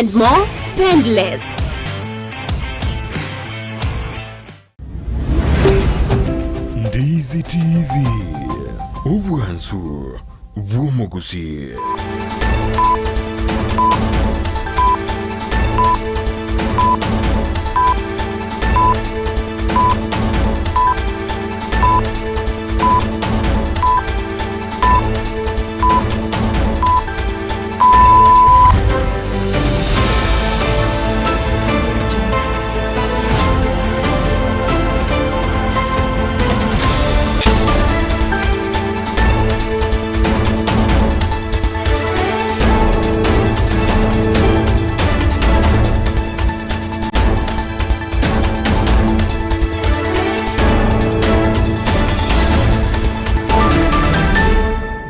Spend more, spend less. Ndizi TV, obwansu bw'omogusi.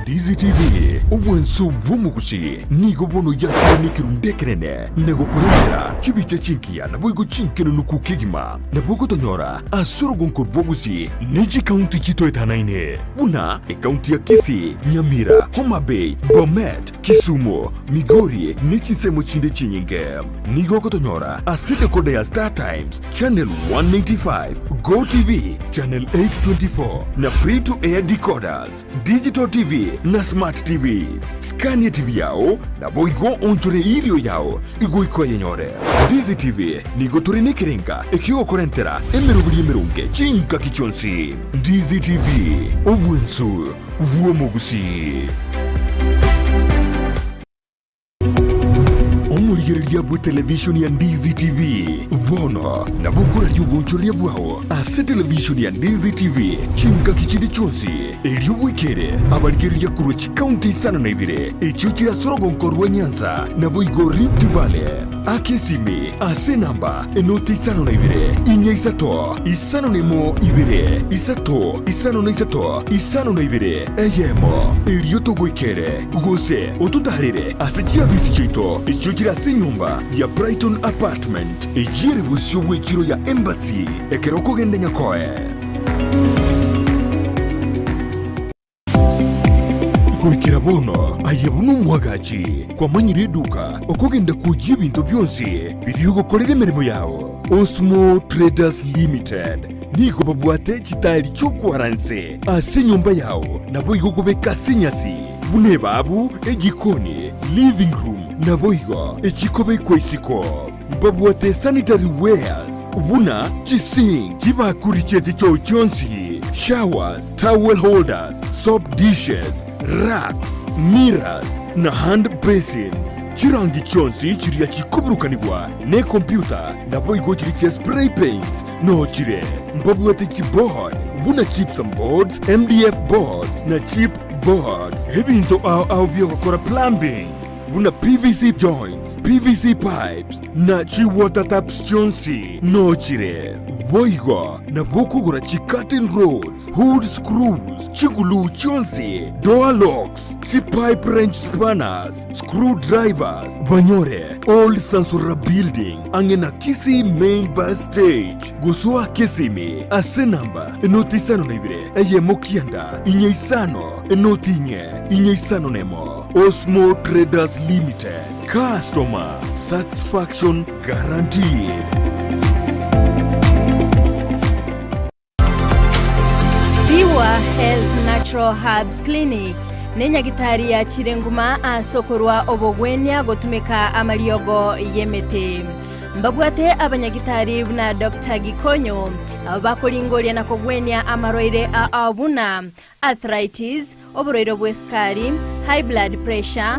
Ndizi TV, obwanso bw'omogusi nigo bono yakire nekerundu ekenene na gokorentera chibicha chingiya naboigo chinkenenuku kegima. Nabo ogotonyora ase orogonko rw'obogusi ne chikaunti chitoetanaine buna ekaunti ya Kisii, Nyamira, Homa Bay, Bomet, Kisumu, Migori ne chinsemo chinde chinyinge. Nigo ogotonyora ase decoder ya Star Times, Channel 185, GoTv, Channel 824 na Free to Air decoders. Digital TV na Smart TVs. Skania TV yao, naboigo onchore erio yao igoika oyenyore. Ndizi TV nigo tore nekerenga ekiogokorentera emeroberi emeronge chingaki chionsi. Ndizi TV, obwensu bw'omogusii. Omorigereria bw'etelevishoni ya Ndizi TV bono nabo okoraria obonchoreria bwao ase televishoni ya Ndizi TV chingaki chinde chionsi, erio bwekere abarigereria korwa chikaunti isano na ibere echio chire ase orogonko rwa Nyanza naboigo Rift Valley. Aka esimi ase enamba enoti isano na ibere, inya isato, isano na emo ibere, isato, isano na isato, 52, eyemo, erio togoikere, gose ototaarere ase chiabisi chiaito echio chire ase enyomba ya Brighton Apartment, eyio ere bosio bw'echiro ya Embassy, ekero okogenda Nyakoe. Goikera bono aye buna omwagachi kwamanyire eduka okogenda kwoyia ebinto bionsi biria ogokorera emeremo yao. Osmo Traders Limited nigo babwate chitaeri chi'okwara inse ase enyomba yao naboigo kobeka ase enyasi buna ebabu, ejikoni, living room naboigo echikobekwa isiko. Mbabwate sanitary wares buna chisink, chibakuri chie chichoo chionsi, showers, towel holders, soap dishes, racks, mirrors na hand basins. Chirangi chionsi chiria chikoburukanigwa nekompyuta naboigo chiria chia spray paints nochire. Mbabwate chiboard buna gypsum boards, MDF boards na chip boards. Ebinto ao ao biogokora plumbing buna PVC joints, PVC pipes na chi water taps chionsi nochire. Boigo nabo okogora chi curtain rods, hood screws, chiguluu chionsi, door locks, chi pipe wrench spanners, screw drivers, banyore Old Sansora Building ang'e na Kisii Main Bus Stage. Gosoa Kisimi ase namba enoti 52 eyemo kianda inye isano enoti inye inye isano nemo. Osmo Traders Limited, Customer Satisfaction Guaranteed. Pure Health Natural Herbs Clinic nenyagitari yachire nguma ase okorwa obogwenia gotumeka amariogo y'emete. Mbabwate abanyagitari buna Doctor Gikonyo bakoringoria na kogwenia amarwaire ao buna arthritis, oborwaire bw'esukari, high blood pressure,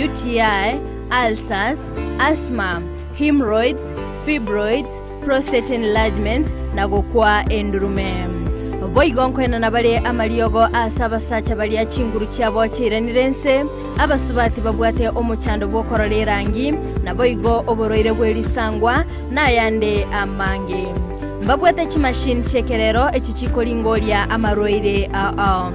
UTI, ulcers, asthma, hemorrhoids, fibroids, prostate enlargement, na gokwa endurume. Boigo nkoenana bare amariogo ase abasacha baria chinguru chiabo chiairanire ense, abasubati babwate omochando bw'okorora erangi, naboigo oborwaire bwe risangwa, na ayande amange. Mbabwate chimashini chi'ekerero echi chikoringoria amarwaire ao.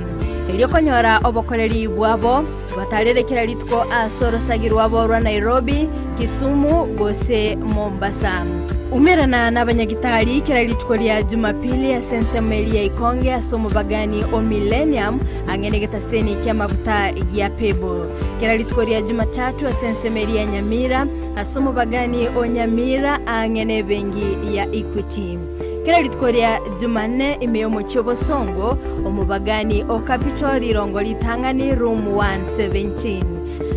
Erio konyora obokoreri bwabo. Batarere kera rituko ase orosagi rwabo rwa Nairobi, Kisumu gose Mombasa. Umerana nabanyagitari kera rituko ria Jumapili ase ensemo eria ya Ikonge ase omobagani o Millennium ang'e negetaseni ki'amaguta gia Pebble. Kera rituko ria Jumatatu ase ensemo eria ya Nyamira ase omobagani o Nyamira ang'e nebengi ya Equity. Kera rituko ria Jumanne ime y'omochie obosongo, omobagani o Capital rirongo ritang'ani room 117.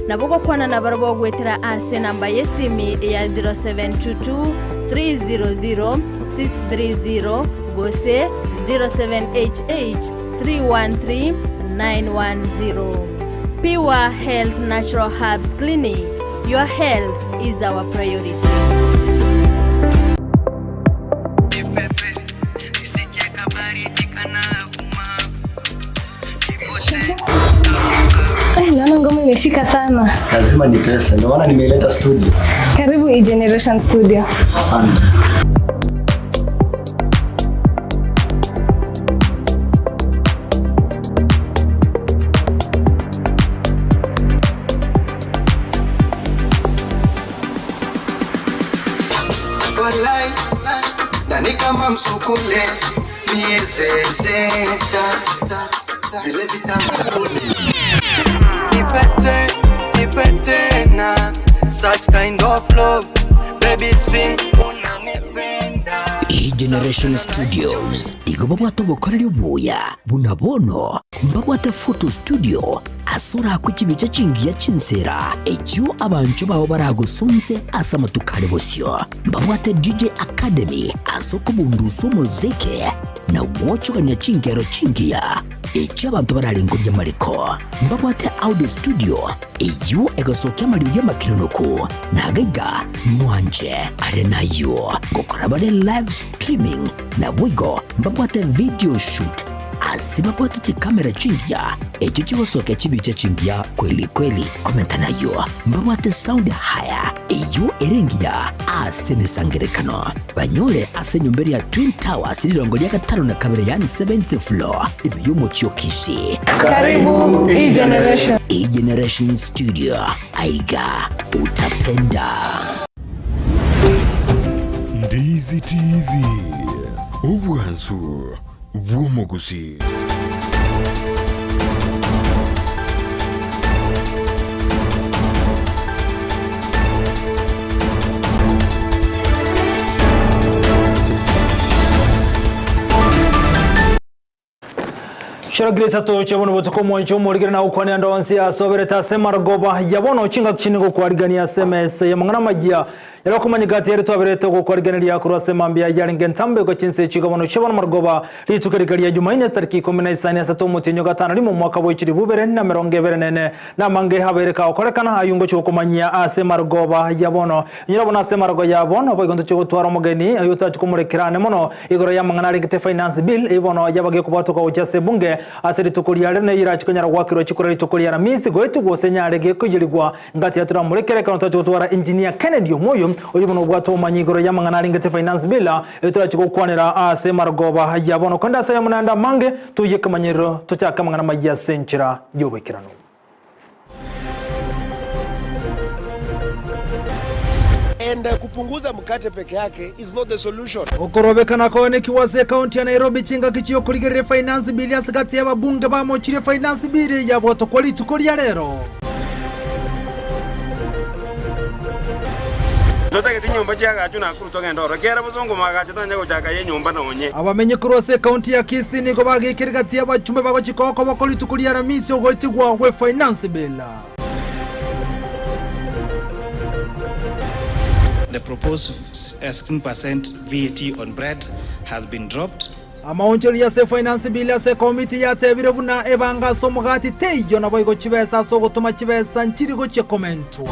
Nabo gokwana nabarabwo goetera ase enamba y'esimi ya 0722 300 630 gose 0788 313 910. Pure Health Natural Herbs Clinic, your health is our priority. Naona ngoma imeshika sana. Lazima nitese, ndio maana nimeileta studio. Karibu E-Generation Studio. Asante. Walai, nani kama msukule miezezeta vile vitamu nipete nipete na such kind of love baby sing unanipenda E-Generation Studios nigo babwate obokoreri obuya buna bono mbabwate photo studio ase orakwe chibicha chingiya chinsera echio abanchwa bao baragosonse ase amatuko are bosio. Mbabwate DJ Academy ase okobundusa omoziki na gwochogania chingero chingiya echio abanto bararengorie amariko. Mbabwate audio studio eyio egosokia amariogi amakenonoku na agaiga mwanche are nayio ngokora bare live streaming naboigo mbabwate video shoot ase babwate chikamera chingiya echio chigosokia chibicha chingiya kweli kweli. Komenta nayio mbabwate sound haya eyio ere engiya ase emesangerekano. Banyore ase enyomba eria ya Twin Towers rirongo ria gatano na kabere yaani seventh floor ime y'omochie o Kisii. Karibu E-Generation. E-Generation Studio aiga utapenda. Ndizi TV, obwansu bw'omogusi. Chero Grace atoche bono botuko omwancho omorigere na gokwanera ande onsi asoberete ase marogoba ya bono chingaki chinde gokwarigania ase emesa y'amang'ana amayia Ere okomanya ati ere twaberete ogokwarigeneria korwa ase mambia yarenge entambe gochia inse echiga bono chia bono marogoba rituko riga ria Jumaine estariki ikomi na isani asato omotienyi o gatano rimo omwaka bwa echilifu ibere na emerongo ebere na ene. Namange abeire kagokorekana ayio ngochia gokomanyia ase marogoba ya bono. Inyora bono ase marogo ya bono boigo ntochie gotwara omogeni oyio otachia komorekera ane mono igoro y'amang'ana arengete Finance Bill eyio bono yabagia kobwatoka gochia ase ebunge ase rituko riare neyio erachie konyara goakerwa chikura rituko ria Aramisi goetigwa gose nyare gekoiyerigwa Ngati ya toramorekere ekero torache gotwara Engineer Kennedy Omoyo, oyio bono obwate obomanyi igoro y'amang'ana arengete Finance Bill, erio torache gokwanera ase marogoba ya bono. Korende ase ayamo naende amange, toyie ekemanyerero, tochake amang'ana amayia ase enchera y'oboikeranu. And kupunguza mkate peke yake is not the solution. Okorobekana koonekigwe ase ekaunti ya Nairobi chingaki chi'okorigereria Finance Bill ase gati y'ababunge bamochirie Finance Bill yabwatokwa rituko ria rero. Totagete nyomba chiagachwe Nakuru togende ororo. Kera bosongo moagacho tanya gochaka ye nyomba nonye. Abamenyi korwa ase ekaunti ya Kisii nigo bageikire gati y'abachumbe bagochika okoboko rituko ria Aramisi ogoetigwa gwe Finance Bill. The proposed 16% VAT on bread has been dropped. Amaonchoreria ase Finance Bill ase ekomiti yatebire buna ebanga ase omogati teiyo naboigo chibesa ase ogotoma chibesa nchiri gochia komentwa.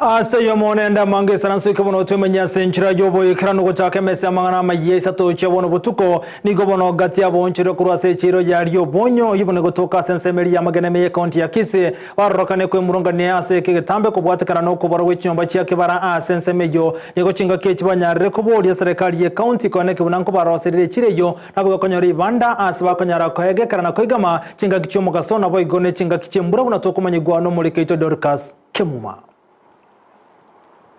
Ase ayio monende amange esaranso eke bono twemenye ase enchera y'oboikeranu gochaka emesa y'amang'ana amayia isato chia bono botuko, nigo bono gati aboonchorwe korwa ase echiiro ya Riobonyo, oyio bono egotoka ase ensemo eria y'amagena ime y'ecounty ya Kisii, barorokane kwemurungania ase eke egetambe kobwatekana nokobora gwe chinyomba chia kebara ase ensemo eyio. Nigo chingaki echi banyarire koboria eserekari y'ecounty koeneki buna nkobaroserire echiro eyio Nabo bakonyora ribanda aase bakonyara koegekera na koigama chingaki chi'omogaso, naboigo ne chingaki chi'embura buna tokomanyigwa nomoriki oito Dorcas Kemuma.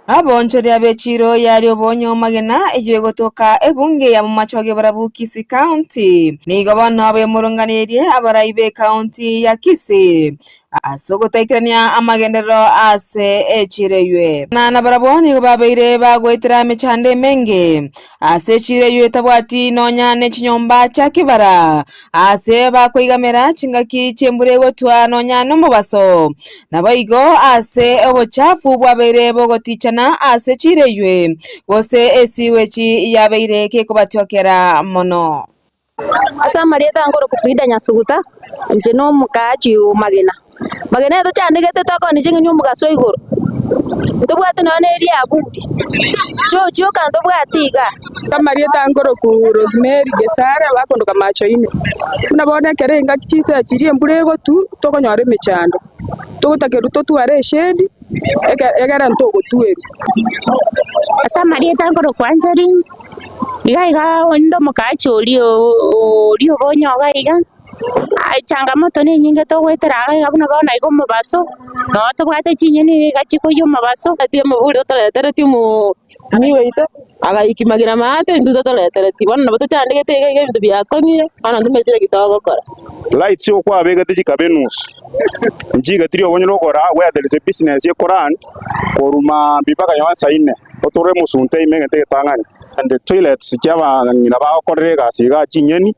Abaonchoria b'echiiro yaria obonyo amagena eyio egotoka ebunge ya Bomachoge Barabu Kisii County nigo bono bemurunganeirie abarai b'ecounty ya Kisii Ase ogotaikerania amagenderero ase echiiro eywe. Na nabarabwo nigo babeire bagoetera emechando emenge ase echiiro eywe etabwati nonya ne chinyomba chia kebara, aase bakoigamera chingaki chi'embura egotwa nonya nomobaso. Naboigo ase obochafu bwabeire bogotichana ase echiiro eywe, gose esiwechi yabeire kekobatwekera mono. Ase amarieta nkorokwa Frida Nyasuguta, inche na omokaachi o Magena. Magena eye tochandegete tokoonia ching'eni omogaso igoro, ntobwate nonya na eriaburi, chiochioka ntobwati igaa. Amarieta nkorokwa Rosemary Gesare bakondoka Machoine. Buna bono ekero engaki chinsa chiria embura egotwa, tokonyora emechando, togotakerwa totware eshedi egere ntogotwerwa. Ase amarieta nkorokwa Angeline. Iga iga onde omokaachi oria oria obonye iga iga, changamoto nenyinge togoetera iga iga buna bono iga omobaso, noo tobwate chinyeni iga chikoiywa omobaso. Ati omobori totoretereti omosimi oito, agaiki magena maate intwe totoretereti. Bono nabo tochandegete iga iga ebinto biakong'ire, bono ntomanyeti naki togokora. Lights okwabegete chikaba enusu, nchigetiri obonye nokora where there is a business ekorun korwa maambia mpaka nonye saa inne. Otore omosunte ime egento egetang'ani. And toilets chi'abang'ina bagokorera egasi igaa chinyeni,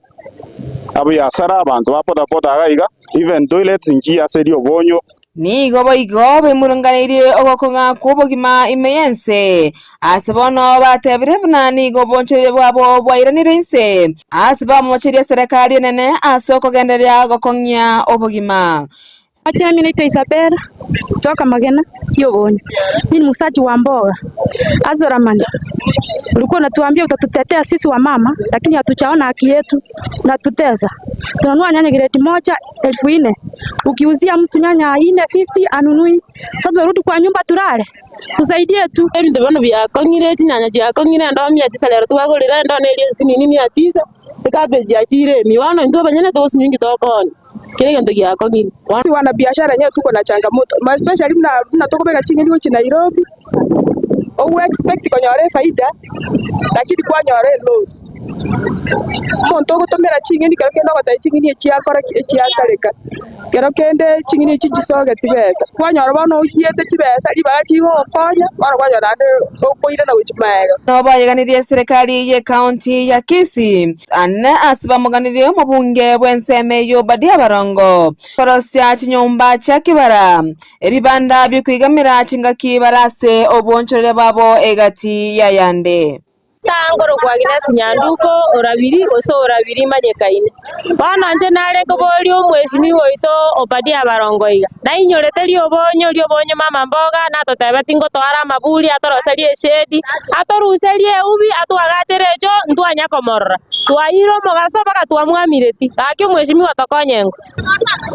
abiasara, abanto ba boda boda iga iga, even toilets nchiya ase riobonyo. Nigo boigo bemurunganeirie ogokong'a kw'obogima ime y'ense, ase bono batebire buna nigo obonchoreria bwabo bwairanire inse, ase bamocherie eserekari enene ase okogendereria gokong'ia obogima. Mimi naitwa Isabella kutoka Magena y'Obonyo. Mimi ni muuzaji wa mboga. Azoramani, ulikuwa unatuambia utatutetea sisi wamama, lakini hatujaona haki yetu, unatutesa. Tunanunua nyanya gredi moja 4000 ukiuzia mtu nyanya 450 hanunui. Sasa turudi kwa nyumba tulale? Tusaidie tu. Ebinto bono biakong'ire, chinyanya chiakong'ire, endoo mia tisa rero twagorire endoo neria ensinini mia tisa, ecabbage yachire emiya. Bono intwe abanyene togosinywa inki tokoonia. Kera egento giakong'ire. Sisi wana biashara enyewe tuko na changamoto ma especially buna buna tokobeka ching'eni gochia Nairobi, ogo expect konyora efaida lakini kwanyora eloss. Omonto ogotomera ching'eni kero kende ogotebia ching'eni echi chiakora ki echiasareka, kero kende ching'eni echi chisogeti besa, kwanyora bono oyiete chibesa ribaga chigogokonya, bono kwanyora naende okoirana gochia maega. Nabo bayeganirie eserekari y'ecounty ya Kisii Ane ase bamoganirie omobunge bw'ensemo eyio Obadia Barongo, korosia chinyomba chia kebara, ebibanda bi'okoigamera chingaki bare ase oboonchoreria bwabo egati y'ayande. Tangorokwa Agnes Nyanduko orabiri gose orabiri manyekaine. Bono inche nare koboria omweshimiwa oito Obadia Barongo iga, nainyorete riobonyo riobonyo mama mboga natotebeti ngotoare amaburi atoroserie eshedi, atoruserie eubi atwagachere echo ntwanya komorora. Twaeire omogaso mpaka twamwamireti. Gaki omweshimiwa tokonye ng'o?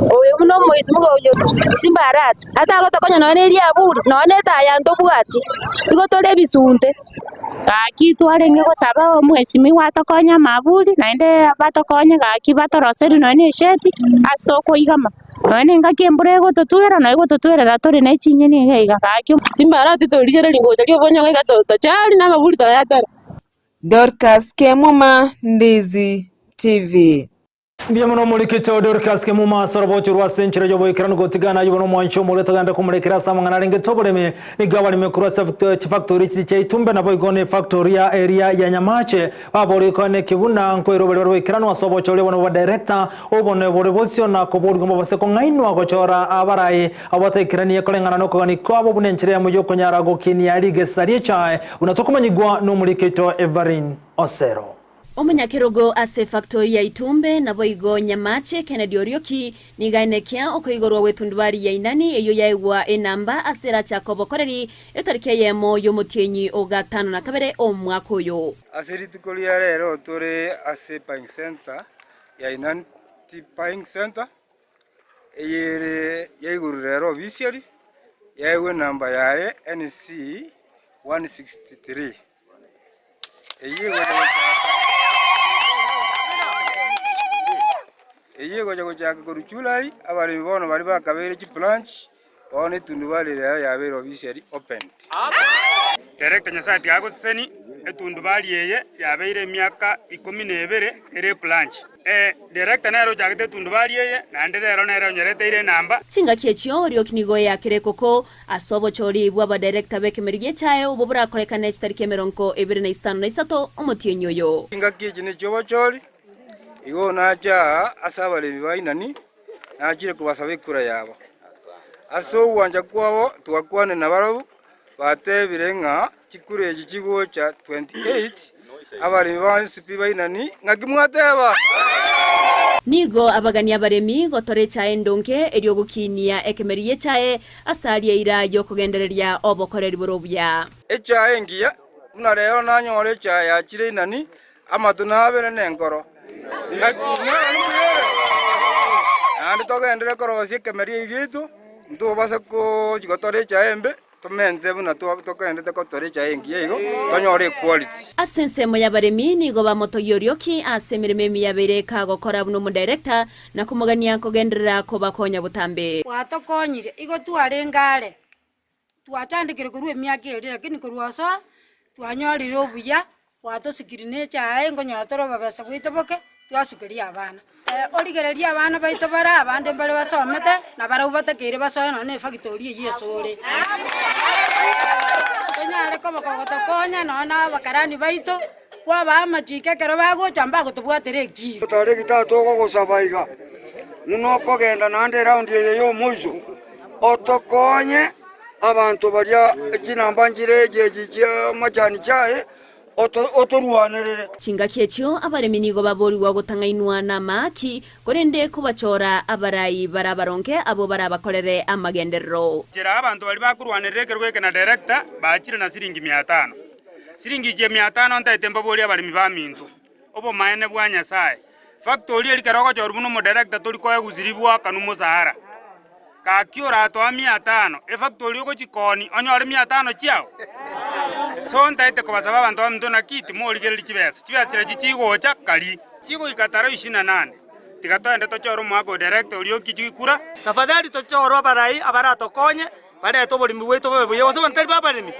Oyo buna omoisimuga oyo Simba Arati, atagotokonya nonya ne riaburi, nonya ne etaya ntobwati, igo tore ebisunte. Gaki twarenge gosaba omwesimigwa atokonye amaburi, naende batokonye gaki batoroserie nonya na esheti ase tokoigama, nonya na engaki embura egototwera nonya egototwerera tore ne chinyeni iga iga gaki. Chimbarati torigereria gocha riobonyo iga tochari na amaburi torayatare. Dorcas Kemuma, Ndizi TV. Mbuya mono omorikito Dorcas Kemuma ase orobocho rwa ase enchera y'oboikeranu gotigana ayio bono omwanchi omorwete togende komorekera ase amang'ana arenge toboremi nigo abaremi korwa ase chifactori chiria chia Itumbe naboigo ne efactori ya eria ya Nyamache baborie koeneki buna nkoirwa baria bare boikeranu ase obochori obono bwa director obone bore bosio na koborigwa mbabase kong'ainwa gochora abarai abwo bataikeranie koreng'ana nokogania kwabo buna enchera eyemo y'okonyara gokinia rigesa ri'echae buna tokomanyigwa nomorikito Everine Osero. Omonyakerogo ase efactori ya Itumbe, naboigo Nyamache Kennedy Orioki, nigo aenekia okoigorwa gw'etundubari ya Inani eyio yaegwa enamba ase erachake obokoreri etariki eyemo y'omotienyi o gatano na kabere omwaka oyo. Ase rituko ria rero tore ase Buying Center ya Inani Tea Buying Center, eyere yaigorwe rero officially, yaegwa enamba yaye NC 163. Eyio egocha gochaka eyio egocha gochaka korwa July, abaremi bono baria bakabeire chibranch, bono etundubari ere yabeire officially opened. Director Nyasaye tiga agoseseni etundubari eye yabeire emiaka ikomi na ebere ere ebranch. Director nere ochagete etundubari eye naende rero nere onyereteire enamba. Chingaki echio Orioki nigo eakire ekoko Ase obochori bw'abadirector b'ekemeri gi'echae obwo borakorekane chitariki emerongo ebere na isano na isato omotienyi oyo. Chingaki echi nechi'obochori, igo nache aa ase abaremi ba inani, nachire kobasaba ekura yabo. Ase ogwancha kwabo twakwane nabarabwo, batebire ng'a chikura echi chigocha 28, abaremi bonsi pi ba inani, ng'aki mwateba? Nigo abagania abaremi gotora echae endonge erio gokiinia ekemeri gi'echae Ase aria eira y'okogendereria obokoreri bore obuya. Echae engiya, buna rero nanyore echae yachire inani, amato nabere nenkoro. Naki mwana mbuya ere? Naende togenderere korosia ekemeria eki giaito, ntobasa gochia gotora echae embe, tomente buna togenderete gotora echae engiya igo, tonyore equality. Ase ensemo y'abaremi nigo bamotogia Orioki ase emeremo emiya abeire ekagokora buna omodirector na komogania kogenderera kobakonya botambe. Gwatokonyire, igo twarenge are, twachandekire korwa emiaka eria lakini korwa osoa twanyorire obuya, gwatosukirie na echae nkonyora tore obobesa bwaito boke, twasukeria abana. Origererie abana baito bare abande mbare basomete, na barabwo batakeire basoe nonya na efactory eyio esore. Tonyare koba kogotokonya nonya na abakarani baito. Kwabaa amachiko ekero bagocha mbagotobwatera ekiina. Tariki tatogogosaba iga, buna okogenda naende eraundi eye y'omoiso, otokonye abanto baria chinamba nchire echi echi chi'amachani chiaye, otorwanerere. Chingaki echio abaremi nigo baborigwa gotang'ainwa namaaki, korende kobachora abarai bare abaronge abwo barabakorere amagenderero. Inchera abanto baria bakorwanerera ekerogo eke na director bachire na siringi mia tano. Siringi echi emia tano ntaete mbaborie abaremi baminto, obomaene bwa Nyasae. Factory eri kero ogochorwa buna omodirector tori koegwa siri bwakanwa mosahara. Gaki oratoa mia tano, efactory ogochikoni onyore mia tano chiao? So ntaete kobasaba abanto baminto naki timorigereria chibesa, chibesa chiria chigocha kari. Chigoika tarehe ishirini na nane, tiga toende tochore omwaka o director oria oki chikura. Tafadhali tochorwe abarai abaratokonye Barete oboremi bwaito bobe buya, gose bonsi tari babaremi?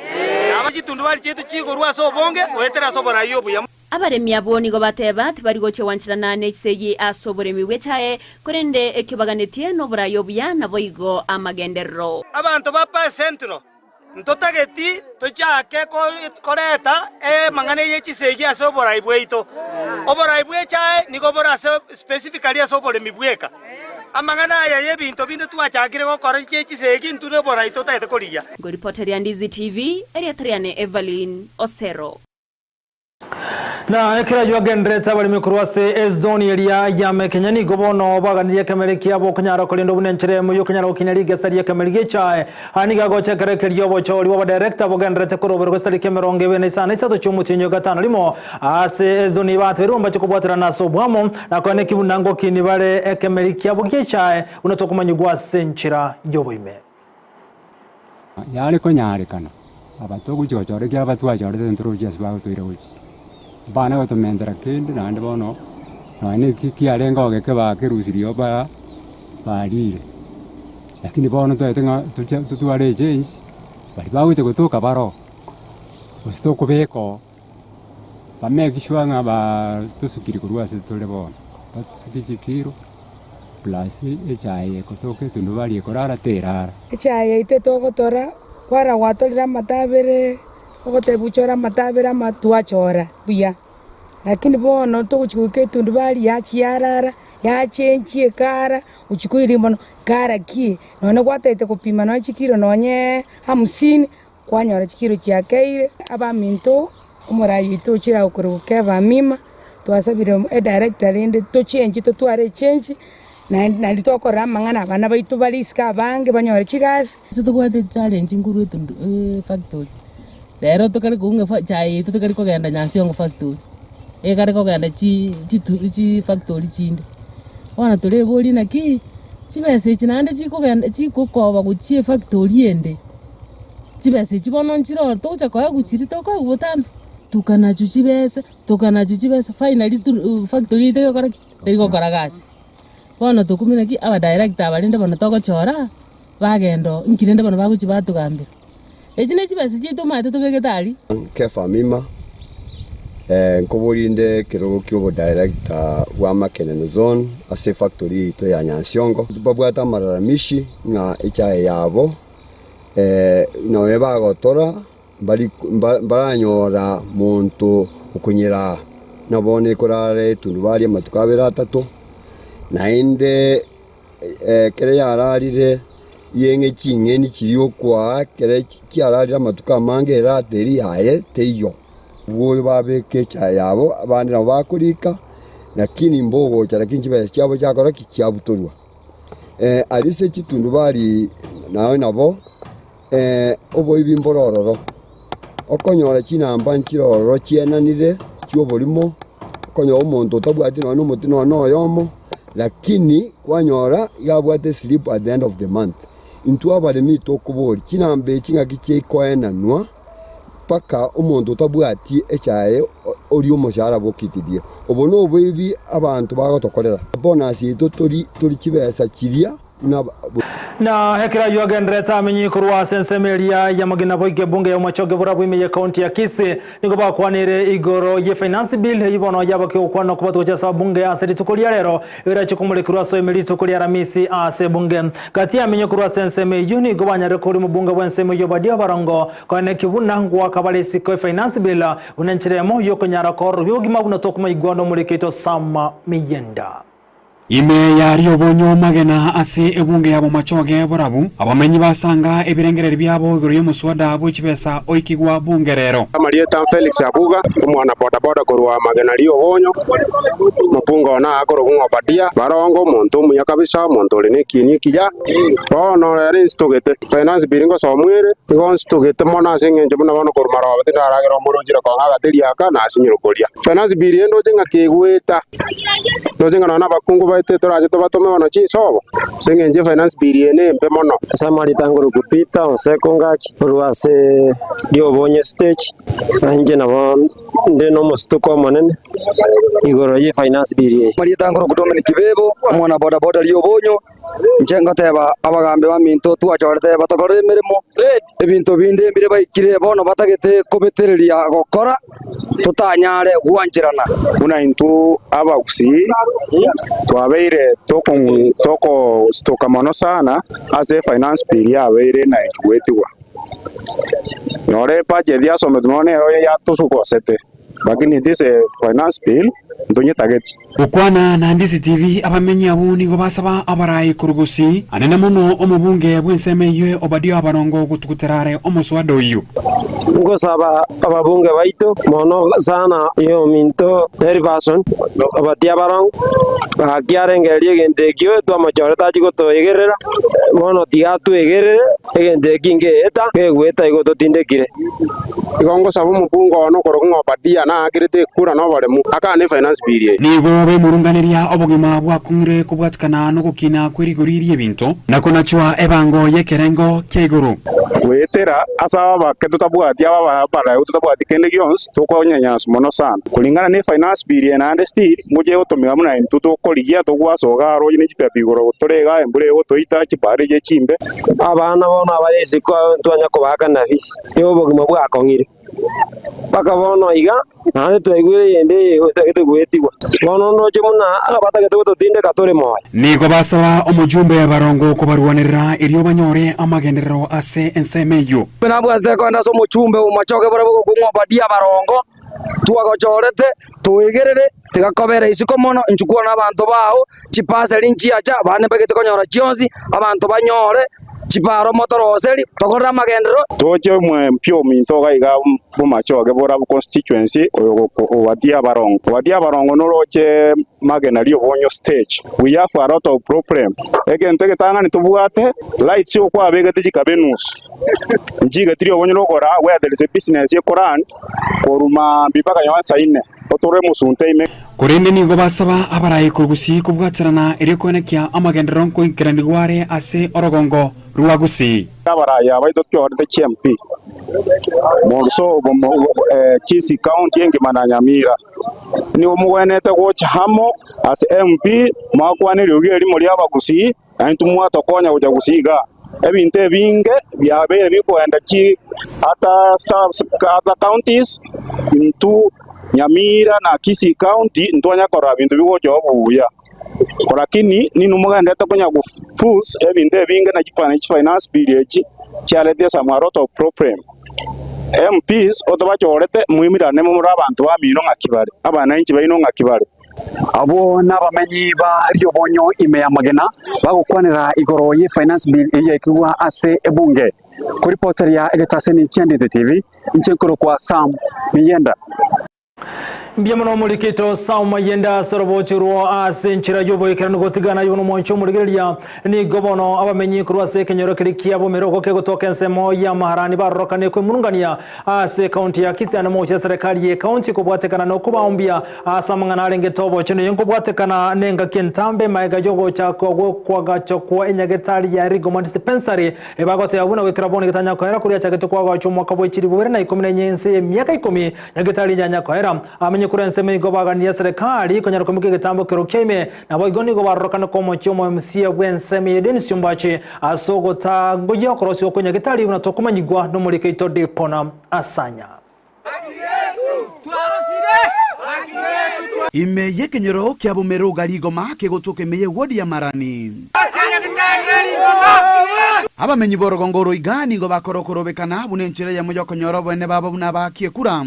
Nabo chitundubari chiaito chigorwe ase obonge goetera ase oborai obuya. Abaremi abwo nigo bateba, Tibari gochia gwancherana nechisegi ase oboremi bw'echae, korende ekio baganetie noborai obuya, naboigo amagenderero. Abanto ba Paa Central, ntotageti tochake koreta amang'ana ye chisegi ase oborai bwaito. Oborai bw'echae nigo bore ase specifically ase oboremi bweka. Amang'ana aya y'ebinto binde twachakire gokora chie chisegi intwe noborai totagete korigia. Ngoripoteria Ndizi TV, erieta riane Evelyn Osero. Na ekero ayio agendererete abaremi korwa ase ezoni eria ya Mekenya nigo bono baganirie ekemeri kiabo okonyara korenda buna enchera emo y'okonyara gokinia rigesa ri'ekemeri gi'echae. Aya nigo agocha ekero ekeria obochori bw'abadirector bogendererete koroberwa gose tariki emerongo ebere na isano na isato chi'omotienyi o gatano rimo ase ezoni bateberwe mbache kobwaterana ase obwamo na koeneki buna ngokini bare ekemeri kiabo gi'echae buna tokomanyigwa ase enchera y'oboime. Yare konyarekana, aba togochia gochora ekiagera aba twachorete ntorochi ase bagotoira gochia. Mbana gotomentera kende naende bono, nonya na eki kiarenge ogeke bakerusirie oo ba barire. Lakini bono toete ng'a toche totware echange, baria bagocha gotoka baroo, gose tokobeka oo, ba make sure ng'a baa tosukiri korwa ase tore bono, batosukie chikiro. Plus echae eye ekotoka etundubari ekorara terara. Echae yaito etogotora, kwara gwatorire amato abere, ogotebiwa chora amato abere ama twachora buya. Lakini bono togochia goika etundubari yachia yarara, yachenchia ekara, ochia koiria mono, kara ki? Nonye gwataete gopima nonye chikiro nonyeee hamsini, kwanyora chikiro chiakeire, abaminto, omorai oito ochire agokorwa Keva Amima. Twasabire edirector rende tochenchie totware echenji, naende naende tokorora amang'ana abana baito bare isiko abange banyore chigasi. Ase tobwate challenge nkorwa etundu efactory, rero tokare koung'a efa echae yaito tokare kogenda Nyansiongo factory, ekare kogenda chi chitu chifactory chinde. Bono toreborie naki, chibesa echi naende chikogenda chikokoba gochia efactory ende, chibesa echi bono nchire ororo togocha koegwa chiria tokoegwa botambe, tokanachwa chibesa. Tokanachwa chibesa finally tu factory eye terigokora ki? Terigokora gasi. Bono tokumenya ki? Abadirector aba rende bono togochora, bagenda oo, inki rende bono bagochia batogambera. Echi ne chibesa chiaito omanyete tobegete aria. Kefa Mima, nkoborinde ekerogo kia obodirector bwa Makenene Zone ase efactory yaito ya Nyansiongo. Babwate amalalamishi ng'a echae yabo nonya bagotora Mbaranyora monto okonyeraa, na bono ekorara etundubari amatuko abere atato, naende ekero yararire yeng'e ching'eni chiria okwaa, ekero chiararire amatuko amange erate eria yaye teiyo. Obwo babeka echae yabo, abande nabo bakorika, lakini mbogocha lakini chibesa chiabo chiakora ki? Chiabutorwa. Aria ase chitundubari naye nabo. Oboibi mbore ororo, okonyora chinamba nchire ororo chienanire chi'oborimo, okonyora omonto otabwati nonya omote nonya oyomo, lakini kwanyora iga abwate eslip at the end of the month. Intwe abaremi tokoboria, chinamba echi ng'aki chikoenanwa mpaka omonto otabwati echaye oria omoshahara bokitirie. Obo noboibi abanto bagotokorera. Bonus yaito tori tori chibesa chiria. Na ekero ayio agendererete amenyi korwa ase ensemo eria y'amagena boike ebunge ya Bomachoge Borabu ime ye county ya Kisii nigo bakwanire igoro ye finance bill eyio bono yabokia gokwana okobwatwa gochia ase ababunge ase rituko ria rero erache komorekerwa ase ime rituko ria Aramisi ase ebunge. Gati y'amenyi korwa ase ensemo eyio nigo banyarire koria omobunge bw'ensemo eyio Obadia Barongo koeneki buna ngoaka bare isiko efinance bill buna enchera emo yokonyara koororobia obogima buna tokomoigwa nomoriki oito Sam Miyenda. Ime y'aria obonyo magena ase ebunge ya bomachoge borabu, abamenyi basanga ebirengererio biabo igoro y'omoswada bwe chibesa oikigwa bunge rero. Amarieta Felix Abuga, omwana bodaboda korwa amagena ri'obonyo, omopunga one akorokwa ng'a Obadia, barongo, omonto omuya kabisa, omonto ore nekieni ekiya. Bono rero insitogete, finance bill ngosomwa ere, igo nsitogete mono ase eng'encho buna bono korwa maroba tindaragera omoro ochire kong'a agateri aka, nasinyire koria. Finance bill eye ndoche ng'a kegoeta. Ndoche ng'a nonya nabakungu baito torache tobatome bono chinsobo, ase engencho efinance bill eye nembe mono. Ase amarieta ngoroku Peter Onseko Ngaki korwa ase riobonye stage, na inche nabo nde nomosituko omonene igoro ye finance bill eye. Amarieta ngoroku Dominic Bebo, omwana bodaboda riobonyo, Inche ngoteba abagambi baminto twachorete batokorere emeremo, ebinto binde mbire baikire bono batagete kobetereria gokora, totanyare gwancherana. Buna intwe abagusii twabeire tokositoka mono sana ase efinance bill yabeire na goetigwa. Nore ebudget yasometwe nonya nero yatosugosete. Lakini this finance bill ntonyetageti. Gokwana na Ndisi TV, abamenyi abwo nigo basaba abarai korwa Gusii, anene mono omobunge bw'ensemo eyio Obadia Abarongo gotugutera are omoswada oyio. Ngosaba ababunge baito mono sana oyominto Neribason Obadia Abarongo, gaki arengererie egento ekio twamochorete achie gotoegerera, bono tiga atwegerere egento eki ngeeta, kegoeta igo totindekire. Igo ngosaba omobunge one okorokwa ng'a Obadia naakerete ekura na oboremu, akane efinance bill eye. Nigo bemurunganeria obogima bwakong'ire kobwatikana nogokina kwe rigori ri'ebinto, na konachwa ebango y'ekerengo kia igoro. Goetera ase abake totabwati aba abareu totabwati kende gionsi, tokonyanyaswa mono sana. Kulingana ne finance bill eye naende still ngochia egotomiwa buna intwe tokorigia togwasoga aro onye ne chipepo igoro tore igaa embura egotoita chibari echi chimbe. Abana bono abare isiko ntwanya kobaakana fees. Nigo obogima bwakong'ire mpaka bono iga, naende twaigwire eyende eye etagete goetigwa. Bono ndoche buna abatagete gototindeka tore moyo. Nigo basaba omojumbe barongo kobarwanerera erio banyore amagenderero ase ensemo eyio. Nabwatete kogenda ase omochumbe omochoge borabwo gokong'wa Obadia abarongo, twagochorete, toegerere, tiga kobera isiko mono, inchuo kwana abanto bao, chipaseri nchiacha, abande mbagete konyora chionsi, abanto banyore. Chiparo motoroseri, tokorere amagenderero. Toche omwempia ominto iga iga bomachoge borabu constituency oyo obatie abarongo. Obatie abarongo noroche magena riobonyo stage. We have a lot of problem. Egento egetang'ani tobwate lights okwabegete chikabe enusu. Nchigeti riobonyo rokora where there is a business ekorun korwa maambia mpaka nyowe saa inne otore omosunte ime. Korende nigo basaba abarai korwa Gusii kobwaterana erio koenekia amagenderero nkoikeranigwa are ase orogongo rwa Gusii. Abarai abaito tworete chiMP morso Kisii County engima na Nyamira nigo mogwenerete gocha amo ase MP mwakwane eriogi erimo ri'Abagusii na intwe mwatokonya gocha Gusii igaa. Ebinto ebinge biabeire bikoenda chi other sub other counties intwe Nyamira na Kisii County ntwanya korora binto bigocha obuya. Lakini ninwe mogenderete konya go push ebinto ebinge na chifinance bill echi chiaretire some a lot of problem. MPs otobachorete moimirane more abanto bamino ng'aki bare, abananchi baino ng'aki bare. Abwo nabamenyi ba riobonyo ime y'amagena bagokwanera igoro ye Finance Bill eyio yaikigwa ase ebunge. Koripoteria egetaseni kia Ndizi TV, inche nkorokwa Sam Miyenda. Mbuya mono omorikito Sam Mayenda ase orobochi orwo ase enchera y'oboikeranu gotigana aye bono omwancho omorigereria. Nigo bono abamenyi korwa ase ekenyoro keria kia Bomeroko kegotoka ensemo y'amaharani barorokane kwemurungania ase ekaunti ya Kisii ande mogochia eserekari y'ekaunti kobwatekana nokobaombia ase amang'ana arengete obochenu eye nkobwatekana nengaki entambe maega y'ogochakwa gw'okoagachwa kwa enyagetari ya Rigoma Dispensary ebagoteba buna goikera bono getanya koera koria achagete koagachwa omwaka bwe chilifu bibere na ikomi na inye ense y'emiaka ikomi nyagetari yanya koera amenye korwa ensemo igo baganirie eserekari konyara koimokia egetambo kero kia ime Naboigo nigo barorokane komochia omoMCA bw'ensemo eye Dennis Ombachi ase ogotangoyia okorosigwa kwa Nyagetari buna tokomanyigwa nomoriko oito Dipona Asanya. Ime y'ekenyoro kia Bomeroga rigoma kegotoka ime y'ewodi ya Marani. Abamenyi b'orogongo oro iga nigo bakora okorobekana buna enchera eyemo y'okonyora oboene babo buna abaaki ekura.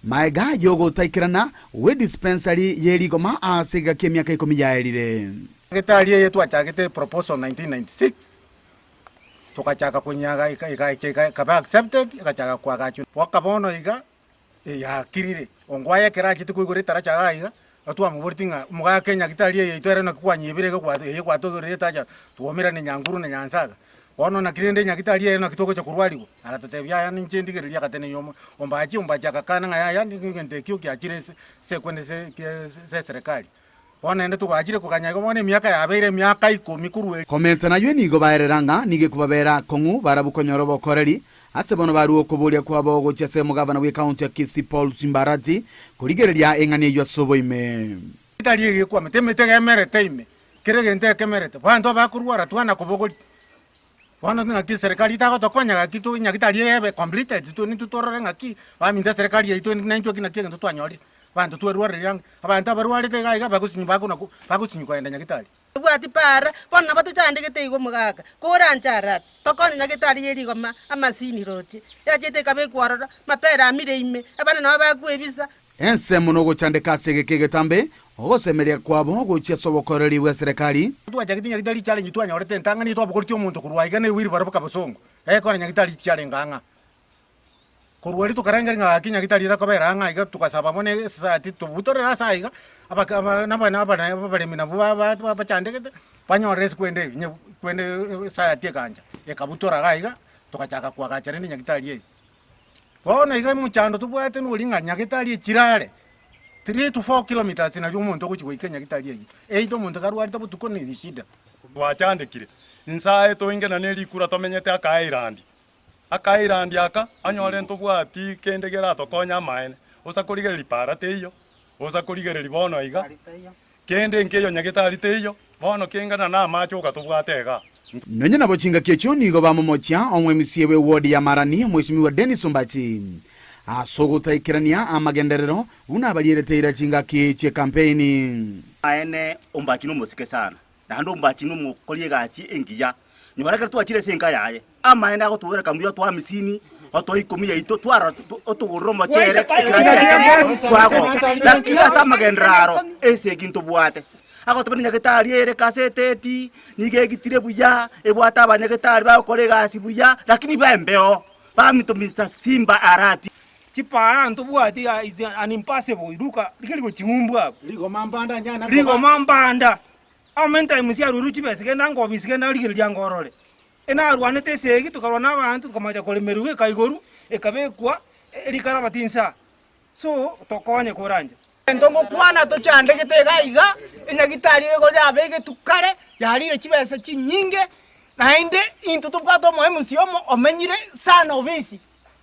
Maega y'ogotaikerana gwe dispensary ye rigoma ase egeka ki'emiaka ikomi yaerire. Egetari eye twachagete proposal 1996 togachaka konyaga ekacha ekaba accepted egachaka koagachwa mpaka bono iga yakirire. Ongwae ekero achete koigora etaracha iga iga, twamoboretie ng'a omogaka enyagitari eye yaito ere naki kwanyebire iga eye gwatogorire etacha twaumerane Nyanguru na Nyansaga. Bono naki rende nyagitari eye naki togocha korwarigwa? Agatotebia yaya ninche ndigererie agatenenia omo ombachi ombachi agakana ng'a yaya nigo egento ekio giachire ase ase ekwende ase ase eserekari. Bono naende togachire koganya igo bono emiaka yabeire emiaka ikomi korwa erio. Komenta nayio nigo baerera ng'a nigo ekobabera akong'u barabwo konyora obokoreri, ase bono barue okoboria kwabo gochia ase omogavana bw'ekaunti ya Kisii Paul Simbarati korigereria eng'ana eyio ase oboime. Tari egekwamete emete egemerete ime, kera egento ekemerete, abanto abakorwara twana kobogoria. Bono naki eserekari etagotokonya gaki to nyagetari ebe completed to nintwe torore ng'aki baminto eserekari yaito naintwe ki naki egento twanyorire. Abanto twerwareire ang'e, abanto abarwarete iga iga bagosinyu bakona ko bagosinyu kogenda nyagetari. Tobwati para, bono nabo tochandegete igo omogaka, koranche arabi, tokonye nyagetari ye rigoma amasini roche, yachete ekabekwa ororo, mapera amire ime, abana nabo bakwebisa. Ensemo nogochandeka ase egeka egetambe, ogosemeria kwabo gochia ase obokoreri bw'eserekari. Twachagete nyagitari challenge twanyorete entang'ani twabogoretie omonto korwa aiga ne wheelbarrow mpaka bosongo, ekore nyagitari tichiarenge ang'a. Korwa aria tokarengereria ng'a gaki nyagitari etakobera ang'a iga togasaba bono esociety tobutorere ase aiga, abake aba nabana abana abaremi nabwo ba ba bachandegete, banyorere ase kwende nye kwende esociety egancha, ekabutora iga aiga, togachaka koagacha rende nyagitari eye. Bono iga omochando tobwate noria ng'a nyagetari echire are, three to four kilometres nario omonto ogochia goika nyagetari eyio, either omonto karwarete botuko ne rishida. Twachandekire, inse aye toingena ne rikura tomenyete aka island, aka island aka onyore ntobwati kende keratokonye amaene, osa korigereria para teiyo, osa korigereria bono iga, Kende nkeiyo nyagetari teiyo, bono kengana namache ogatobwate igaa. Nonya nabo chingaki echio nigo bamomochia omwemisia bw'ewodi ya Marani, Omwesimigwa Dennis Ombachi, ase ogotaikerania amagenderero buna abarierete eira chingaki chi'ekampeini. Amaene, Ombachi nomosike sana, naende Ombachi nomokori egasi engiya. Nyora ekero twachire ase enka yaye, amaene agotwoereka mbuya otoa amisini, otoa ikomi yaito, twarora otogorere omochere ekero achiete twagoka. Lakini ase amagenderero aro, esegi ntobwate. Agoteba nenyagetari ere kaseteti, nigo egitire buya, ebwate abanyagetari bagokora egasi buya, lakini bembeo, baminto Mister Simba Arati. Chipara ntobwati iga is an impossible ruka rigeri gochiumbwa abwo. Rigoma mbanda nyana koba. Rigoma mbanda. How many times arurwe chibesa genda ango ofisi genda origereria ango orore. Enarwanete esegi tokarwana na abanto tokomacha koremerwa ekaigoru ekabekwa rikarabati insaa. So tokonye koranche. Egento ngokwana tochandegete iga iga, enyagitari ego yabegetwe kare, yarire chibesa chinyinge, naende intwe tobwate omoemusi omo omenyire sana obisi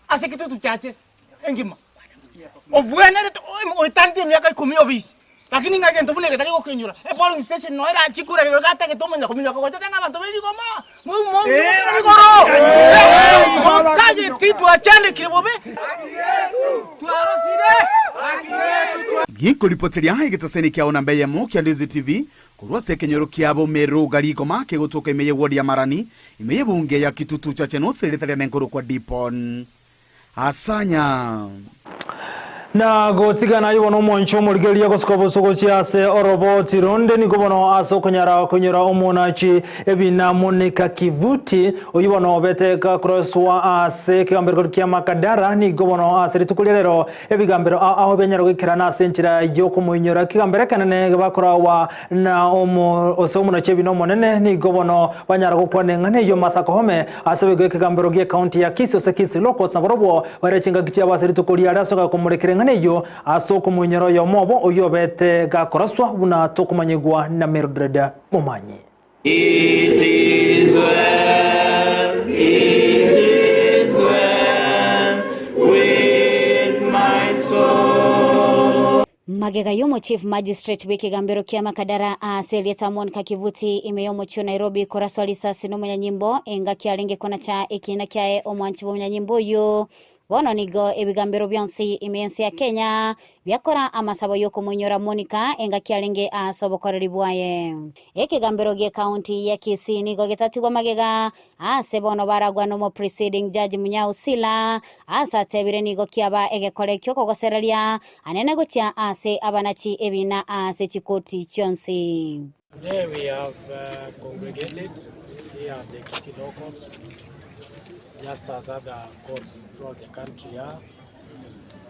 ase kitutu chache engima. Obwenerete oetaneti emiaka ikomi obisi, lakini ng'a egento buna eke tari gokenyora, epolling station noyo erachie kura iga gatagete omanya kominyoka gocha tari na abanto be rigoma, rigoro! Totageti twachandekire bobe, twarosire. Gikoripoteria egetaseni kiao namba eyemo kia Ndizi TV korwa ase ekenyoro kiabo Meru Garigoma kegotoka ime y'ewodi ya Marani ime y'ebunge ya Kitutu Chache North erieta riane nkorokwa Dipon Asanya. Na gotigana aye bono omwanche omorigereria gosuka oboso gochia ase oroboti ronde, nigo bono ase okonyara konyora omonachi ebina Monica Kivuti, oyio bono obete gakoroswa ase ekegambero kia Makadara, nigo bono ase rituko ria rero ebigambero ao ao bianyara goikerana ase enchera y'okomoinyora. Ekegambero ekenene bakorawa na omo ase omonachi ebina omonene, nigo bono banyara gokwana eng'ana eyio Martha Koome Ase boigo ekegambero gi'ecounty ya Kisii ase Kisii Law Courts nabarobwo bare chingaki chiabo ase rituko riare ase ogokomorekera eng'ana eyio ase okomoinyora oyomo obo oyio obete gakoraswa buna tokomanyigwa na Mildred Momanyi. It is well, it is well with my soul. Magega y'omo Chief Magistrate bw'ekegambero kia Makadara ase erieta Monica Kivuti ime y'omochie o Nairobi koraswa risasi n'omonyanyimbo engaki arenge konacha ekiina kiaye omwanchi bw'omonyanyimbo oyio. Bono nigo ebigambero bionsi ime y'ense ya Kenya biakora amasabo y'okomoinyora Monica engaki arenge ase obokoreri bwaye. Ekegambero gi'ecounty ya Kisii nigo getatigwa magega Aase bono baragwa nomo Presiding Judge Munyao Sila, aase atebire nigo kiaba egekore ki'okogosereria anene gochia aase abanachi ebina aase chikoti chionsi. Today we have congregated here at the Kisii Law Courts, just as other courts throughout the country are,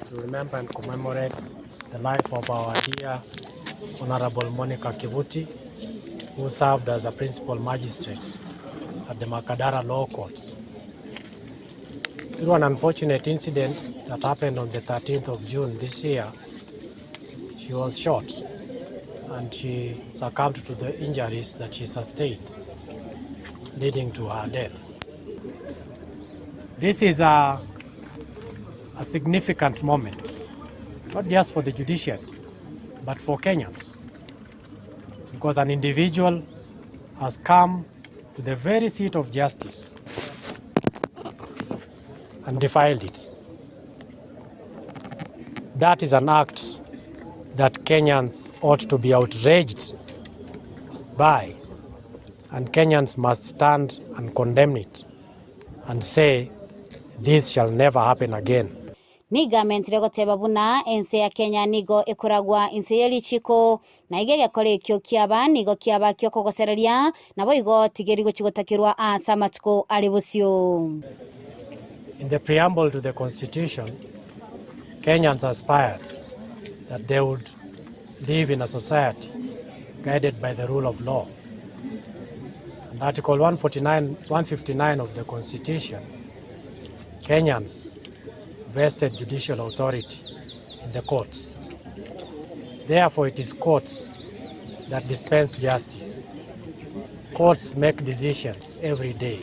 to remember and commemorate the life of our dear Honorable Monica Kivuti, who served as a principal magistrate at the Makadara Law Courts. Through an unfortunate incident that happened on the 13th of June this year, she was shot and she succumbed to the injuries that she sustained, leading to her death. This is a, a significant moment, not just for the judiciary, but for Kenyans, because an individual has come to the very seat of justice and defiled it. That is an act that Kenyans ought to be outraged by, and Kenyans must stand and condemn it and say this shall never happen again. Nigo amentire goteba buna ense ya Kenya nigo ekoragwa inse ye richiko, na iga egekora ekio kiaba nigo kiaba ki'okogosereria, naboigo tigeri gochia gotakerwa aase amatuko are bosio. In the preamble to the constitution, Kenyans aspired that they would live in a society guided by the rule of law. And Article 149, 159 of the Constitution, Kenyans vested judicial authority in the courts. Therefore, it is courts that dispense justice. Courts make decisions every day.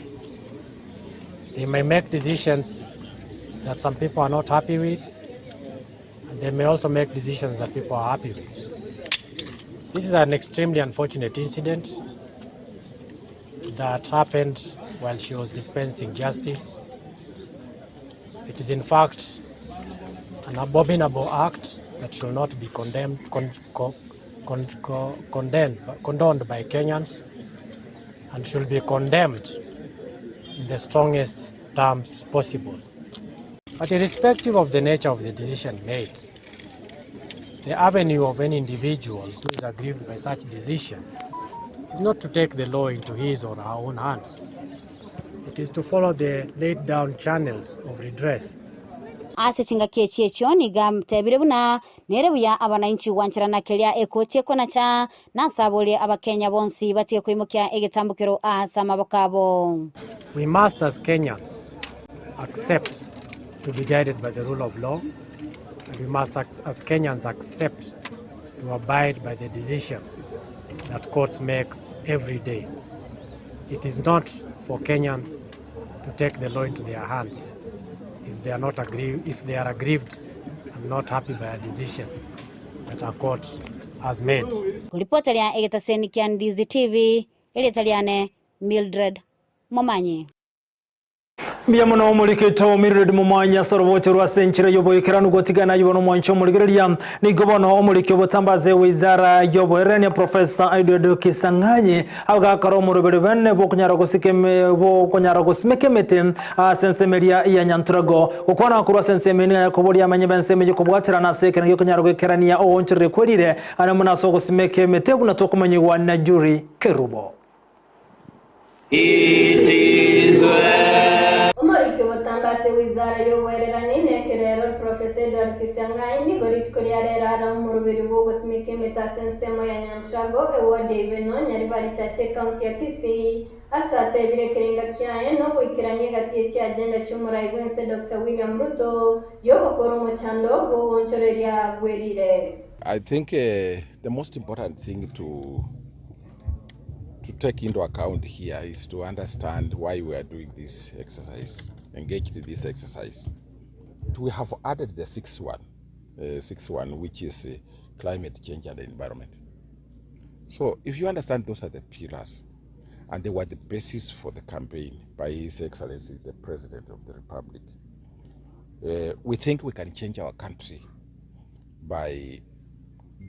They may make decisions that some people are not happy with, and they may also make decisions that people are happy with. This is an extremely unfortunate incident that happened while she was dispensing justice. It is in fact an abominable act that should not be condemned, con, con, con, condemned, condoned by Kenyans and should be condemned in the strongest terms possible. But irrespective of the nature of the decision made, The avenue of any individual who is aggrieved by such decision is not to take the law into his or her own hands. It is to follow the laid down channels of redress. Ase chingaki echi echio nigo amtebire buna nere buya abanainchi gwancherana keria ekoti ekonacha, na asaborie Abakenya bonsi batige koimokia egetambokero ase amaboko abo. We must as Kenyans accept to be guided by the rule of law and we must as Kenyans accept to abide by the decisions that courts make every day. It is not for Kenyans to take the law into their hands if they are not agree, if they are aggrieved and not happy by a decision that a court has made. Koripoteria egetaseni kia Ndizi TV, erieta riane Mildred Momanyi. Mbuya mono omorikito Mildred Momanyi ase orobocho rwa ase enchera y'oboikeranu gotigana ayio bono omwanchi omorigereria. Nigo bono omoriki obotambaze wizara y'oboererania Professor Edward Kisang'anyi agakora omoroberi bene bw'okonyara gosika eme bw'okonyara gosimeka emete ase ensemo eria ya Nyanturago. Gokwana korwa ase ensemo eye nigo yakoboria amanye b'ensemo eyio kobwaterana ase ekerengo gi'okonyara goikerania ogoonchoreria kwerire are mono ase ogosimeka emete buna tokomanyigwa na Jury Kerubo. It is well. Omoriki obotambe ase wizara y'oboererani na ekerero, Professor Edward Kisiang'ai, nigo rituko ria rero are omoroberi bw'ogosimeka emete ase ensemo ya Nyantrago, eward ya Ibeno, Nyaribari Chache, Ekaunti ya Kisii, ase atebire ekerenga kiaye nogoikerania egati ye chiagenda chi'omorai bw'ense Doctor William Ruto y'ogokora omochando bw'ogoonchoreria bwerire. I think the most important thing to to take into account here is to understand why we are doing this exercise, engaged in this exercise. We have added the sixth one, sixth one, which is climate change and environment. So if you understand those are the pillars, and they were the basis for the campaign by His Excellency, the President of the Republic. We think we can change our country by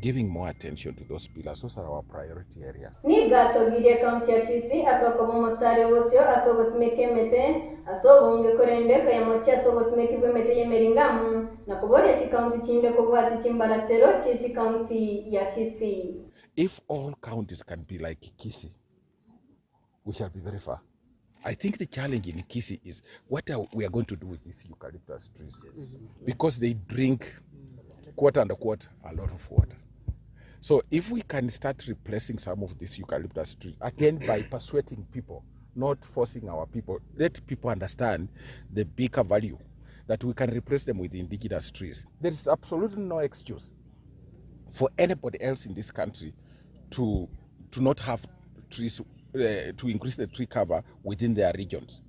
giving more attention to those pillars. Those are our priority areas. Nigo atogirie ekaunti ya Kisii ase okoba omositari obosio ase ogosimeka emete ase obonge korende ekayamochia ase obosimeki bw'emete y'emeringamu na koboria chikaunti chinde kobwatia chimbaratero chie chikaunti ya Kisii. If all counties can be like Kisii, we shall be very far. I think the challenge in Kisii is what are we are going to do with these eucalyptus trees. Yes. Because they drink, quote unquote, a lot of water. So if we can start replacing some of these eucalyptus trees, again by persuading people, not forcing our people, let people understand the bigger value that we can replace them with indigenous trees. There is absolutely no excuse for anybody else in this country to, to not have trees, to increase the tree cover within their regions.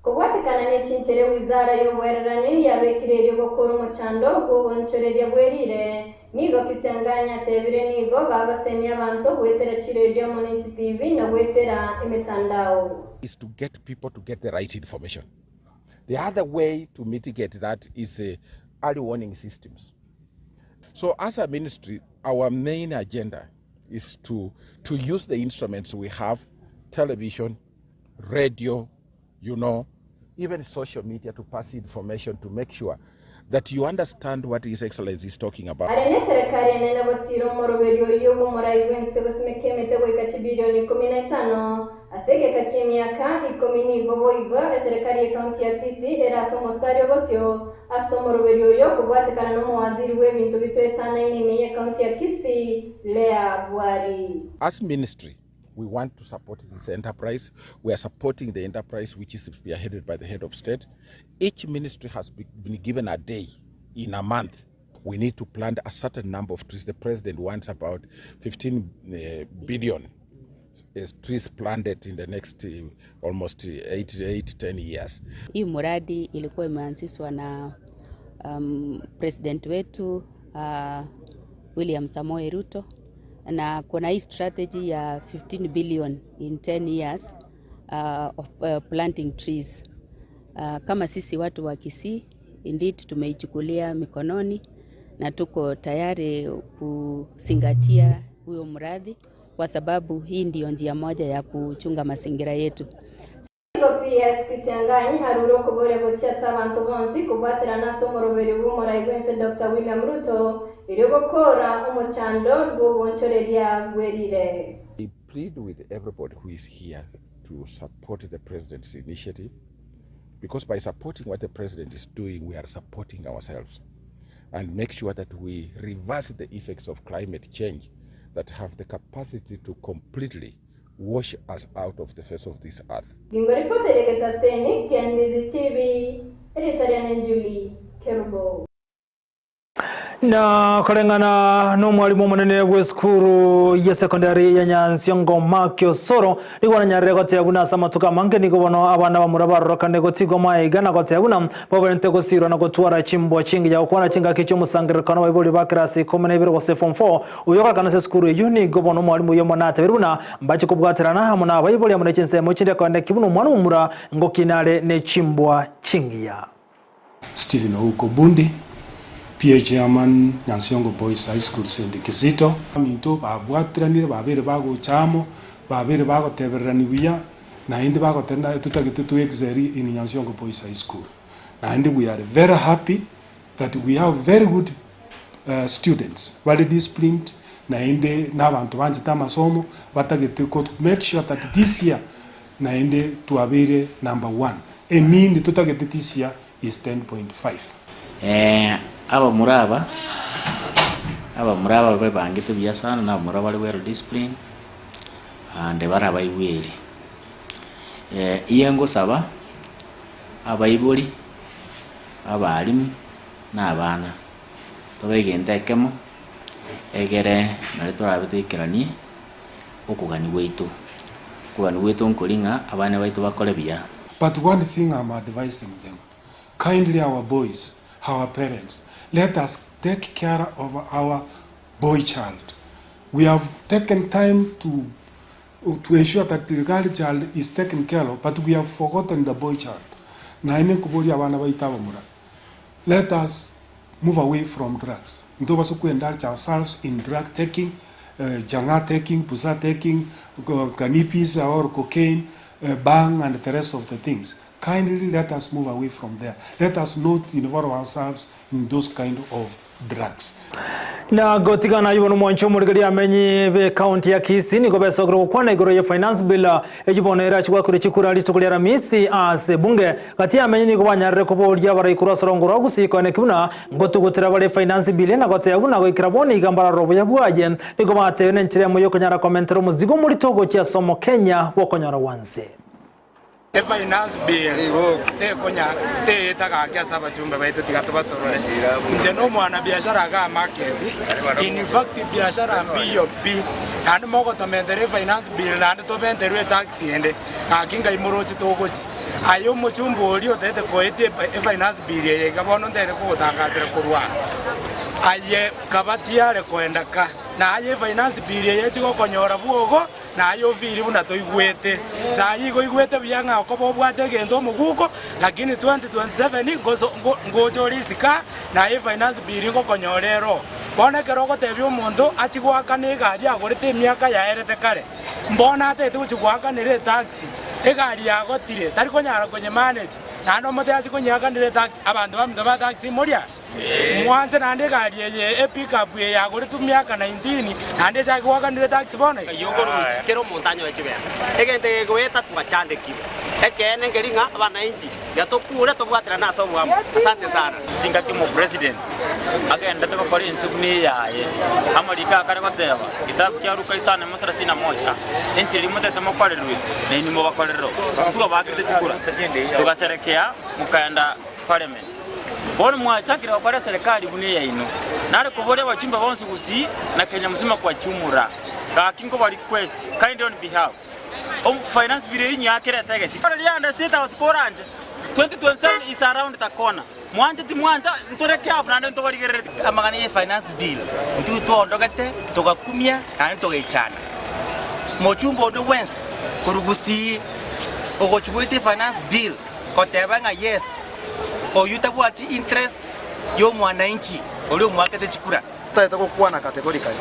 Kobwatekana ne chinchera ewizara y'oboererani yabekire erio gokora omochando bw'ogoonchoreria bwerire, nigo Kisiang'anyi atebire nigo bagosemia abanto goetera chiredio amo ne chitivi na goetera emetandao. Is to get people to get the right information. The other way to mitigate that is early warning systems. So as a ministry, our main agenda is to, to use the instruments we have, television, radio, you know, even social media to pass information to make sure that you understand what His Excellency is talking about. Aria neserekari enene gosiira omoroberio oyio bw'omorai bw'ense gosimeka emete goika chibilioni ikomi na isano ase egeka ki'emiaka ikomi nigo boigo eserekari y'ecounty ya Kisii ere ase omositari obosio ase omoroberio oyo kobwatekana n'omowaziri bw'ebinto bitwetanaine ime y'ecounty ya Kisii Leah Bwari. As ministry, we want to support this enterprise. We are supporting the enterprise which is spearheaded by the head of state. Each ministry has been given a day in a month. We need to plant a certain number of trees. The president wants about 15 billion trees planted in the next almost 8, 10 years. Hii mradi ilikuwa imeanzishwa na president wetu William Samoei Ruto, na kuna hii strategy ya 15 billion in 10 years of planting trees. Kama sisi watu wa Kisii indeed tumeichukulia mikononi na tuko tayari kuzingatia huyo mradi kwa sababu hii ndiyo njia moja ya kuchunga mazingira yetu. Nigo PS Kisiang'anyi arure okoboria gochia ase abanto bonsi kobwaterana ase omoroberi bw'omorai bw'ense Dr. William Ruto Erio gokora omochando bw'ogoonchoreria bwe riire. I plead with everybody who is here to support the president's initiative because by supporting what the president is doing, we are supporting ourselves and make sure that we reverse the effects of climate change that have the capacity to completely wash us out of the face of this earth. Ginkoripota ere getaseni kia Ndizi TV, erieta riane Julie Kerubo. Na koreng'ana nomwalimu omonene bw'esukuru ye secondary ya Nyansiongo Mark Osoro nigo aranyarire goteba buna ase amatuko amange nigo bono abana bamura barorokane gotigwa maiga na goteba buna babenerete gosirwa na gotwara chimbwa chingiya gokwana chingaki chi'omosangererekano abaibori ba class 12 gose form 4 oyo ogorekana ase esukuru eyio nigo bono omwalimu oyo omonene atebire buna mbache kobwaterana amo nabaibori amo ne chinsemo chinde koendeki buna omwana omomura ngokina are ne chimbwa chingiya. Stephen Ouko Bundi, PA Chairman, Nyansiongo Boys High School St. Kizito. Abaminto babwatiranire babeire bagocha amo, babeire bagotebererani buya, naende bagotenda totagete to excel in Nyansiongo Boys High School. Naende we are very happy that we have very good students bare disciplined naende na abanto banchete amasomo batagete ko make sure that this year naende twabeire number one. Emini totagete this year is 10.5. Eh, abamura aba, abamura aba bebangete buya sana, na abamura bare well disciplined, and bare abaigweri. Iye ngosaba, abaibori, abalimu, na abana, tobe egento ekemo, egere nario torabe toikeranie okogania gwaito. Okogania gwaito nkori ng'a abana baito bakore buya. But one thing I'm advising them, kindly our boys, our parents, let us take care of our boy child. We have taken time to to ensure that the girl child is taken care of, but we have forgotten the boy child. Naende nkoboria abana baito abamura, let us move away from drugs. Ntobasa koindulge ourselves in drug taking, chang'aa taking, busaa taking, cannabis or cocaine, bhang and the rest of the things. Kindly let us move away from there. Let us not involve ourselves in those kind of drugs. Na gotigana ayio bono omwanchi omorigereria amenyi be county ya Kisii nigo besokire gokwana igoro ye finance bill eyio bono erachi goakerwa chikura rituko ria Aramisi ase ebunge. Gati y'amenyi nigo banyarire koboria abarai korwa ase orongo rwa Gusii koeneki buna ngotugutera bare finance bill na goteba buna goikera bono iga mbararore obuya bwaye. Nigo batebire nenchera emo yokonyara komentera omozigo omorito gochia ase omokenya bwokonyora gwanse. Efinance bill tekonya teyeta gaki ase abachumbe baito tiga tobasorore. Inche na omwana biashara igaa market, in fact biashara mbiyo pi, naende mogotomentera efinance bill naende tomenterwe etax ende, gaki ngai moroche togochi. Aye omochumbe oria otagete koetia efinance bill eye iga bono ntagete kogotangasera korwa aa, aye kaba tiare koenda ka, na aye efinance bill eye echi gokonyora bwogo, Na aye ofiri buna toigwete. Saii igo oigwete buya ng'a okoba obwate egento omoguko, lakini 2027 ngoso ngo ngocha ore isiko aa, naye efinance bill ngokonyora ero. Bono ekero ogotebia omonto achie goakana egari agorete emiaka yaerete kare, mbono atagete gochia goakanera etaxi, egari yagotire, tari konyara konye manage, naende omotebie achie konyeakanera etaxi, abanto baminto ba taxi moria? Mwanche naende egari eye e-pickup eye yagoretwe miaka 19, naende echake goakanire taxi bono iga. Kera omonto anyore chibesa. Egento eke goeta twachandekire. Ekeene nkeri ng'a abanainchi tiga tokure tobwaterane ase oboamo. Asante sana. Chingaki omopresident agenderete gokora ense buna eyaye, amariko akare goteba, Kitabu kia Luka isano na thelathini na moja, enchera eria motete mokorerwe, nainwe mobakorere oo. Intwe bakerete chikura, togaserekea mokaenda parliament. Bono mwachakire gokora eserekari buna eyaino. Nare koboria abachumbe bonsi gusii na Kenya mzima kwa chumura. Gaki nkoba request kindly on behalf of finance bill eyio nyiakerete egesiko. Rianda state house koranche 2027 is around the corner. Mwanche timwancha ntore careful naende ntobarigereretie. Amang'ana ye finance bill intwe twaondogete togakumia naende togaichana. Mochumbe onde bwensi korwa gusii ogochia goeta efinance bill Goteba ng'a yes, oyio tabwati interest y'omwananchi oria omoakete chikura. Totagete gokwana categorically,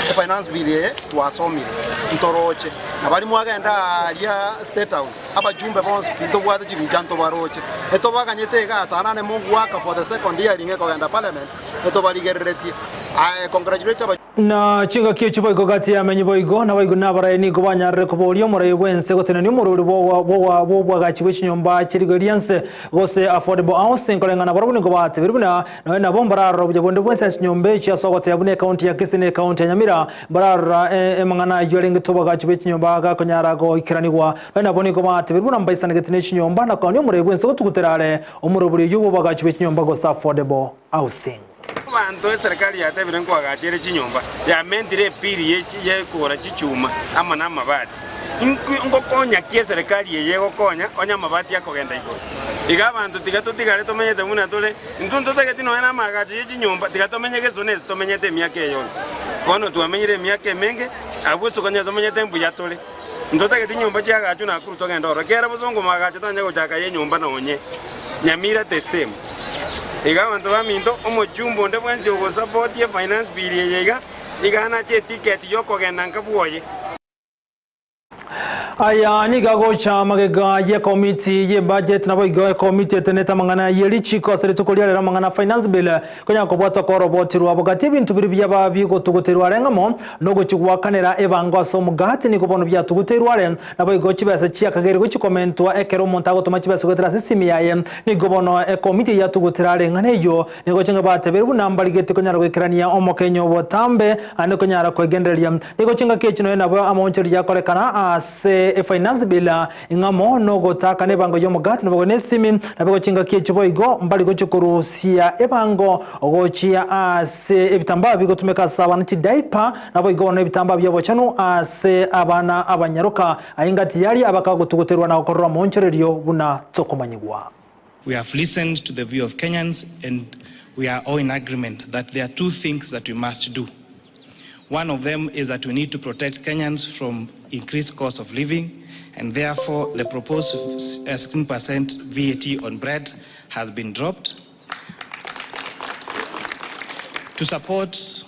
e finance bill eye twasomire, ntoroche, na baria mwagenda aaria State House, abajumbe bonsi pi ntobwate chibincha ntobaroche. Etobaganyete igaa sana ne mogoaka for the second hearing ekogenda parliament, etobarigereretie. I congratulate aba. Na chingaki echio boigo gati y'amenyi boigo naboigo nabarai nigo banyarire koboria omorai bw'ense gotenenia omorweri bw'obwagachi bwe chinyomba chi'rigo ri'ense, gose affordable housing, koreng'ana barabwo nigo batebirie buna nonya nabo mbararora obuya bonde bwensi ase chinyomba echi ase ogoteba buna ekaunti ya Kisii na ekaunti ya Nyamira mbararora amang'ana ayio arengete obwagachi bwe chinyomba gakonyara goikeranigwa. Nonya nabo nigo batebirie buna mbaisanegete ne chinyomba na koania omorai bw'ense gotugutera are omorobori oyio bw'obwagachi bwe chinyomba gose affordable housing. Abanto eserekari yatebire nkoagacha ere chinyomba, yamentire epiri y'ekogora chichuma amo namabati. Ngokonya ki eserekari eye egokonya onye amabati akogenda igoro? Iga abanto tiga totigare tomenyete buna tore, intwe ntotageti nonya namaagacho ye chinyomba, tiga tomenye geso nese tomenyete emiaka eye yonsi. Bono twamenyire emiaka emenge, abwo ase konya tomenyete mbuya tore. Ntotageti nyomba chiagachwe Nakuru togende ororo, ekiagera bosongo maagacho tanya gochaka ayenyomba nonye Nyamira the same. Iga abanto baminto, omochumba onde bwensi ogosapotia efinance bill eye iga, iga anache eticket yokogenda nka bwoye. Aya nigo agocha magega y'ekomiti y'ebudget naboigo ekomiti etenete amang'ana ye richiko ase rituko ria rero amang'ana finance bill konya kobwata koroboti rwabo gati ebinto biria biaba bigotuguterwa are ng'amo nogochi goakanera ebango ase omogati nigo bono biatuguteirwe are Naboigo chibesa chiakageirwe chikomentwa ekero omonto agotoma chibesa goetera ase esimi yaye. Nigo bono ekomiti eyio yatugutire are eng'ana eyio, nigo chinga batebeire buna mbarigetie konyara goikerania omokenyo obotambe naende konyara kwegendereria. Nigo chingaki echi nonya nabo amaonchoreria yakorekana ase efinance bill ing'amo nogotaakana ebango y'omogati naboigo nesimi. Naboigo chingaki echi boigo mbari gochia korusia ebango gochia ase ebitambaa bigotumeka ase abana chidiaper Naboigo bono ebitambaa bi'obochenu ase abana abanyaroka, aye tiyari abakagotuguterwa na gokorerwa omoonchorerio buna tokomanyigwa. We have listened to the view of Kenyans and we are all in agreement that there are two things that we must do. One of them is that we need to protect Kenyans from increased cost of living and therefore the proposed 16% VAT on bread has been dropped. To support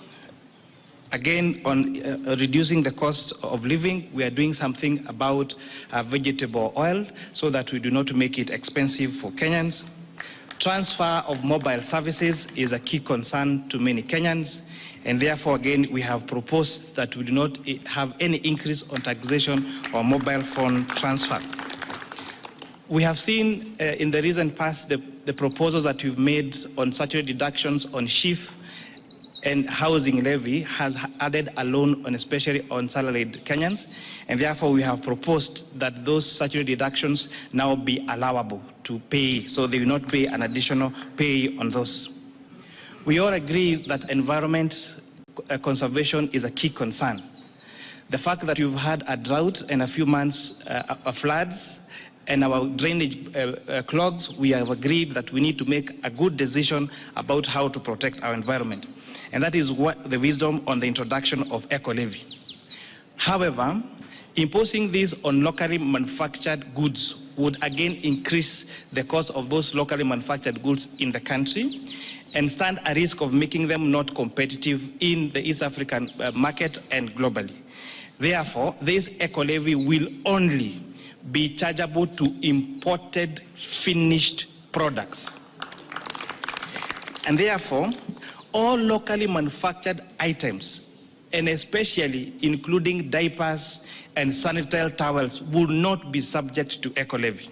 Again, on uh, reducing the cost of living, we are doing something about uh, vegetable oil so that we do not make it expensive for Kenyans. Transfer of mobile services is a key concern to many Kenyans, and therefore, again, we have proposed that we do not eh, have any increase on taxation or mobile phone transfer. We have seen uh, in the recent past the, the proposals that we've made on statutory deductions on SHIF and housing levy has added a loan on especially on salaried Kenyans, and therefore we have proposed that those statutory deductions now be allowable to pay, so they will not pay an additional pay on those. We all agree that environment uh, conservation is a key concern. The fact that we've had a drought and a few months uh, of floods and our drainage uh, uh, clogs, we have agreed that we need to make a good decision about how to protect our environment. And that is what the wisdom on the introduction of eco levy. However, imposing this on locally manufactured goods would again increase the cost of those locally manufactured goods in the country and stand a risk of making them not competitive in the East African uh, market and globally. Therefore, this eco levy will only be chargeable to imported finished products. And therefore, all locally manufactured items, and especially including diapers and sanitary towels, will not be subject to eco levy.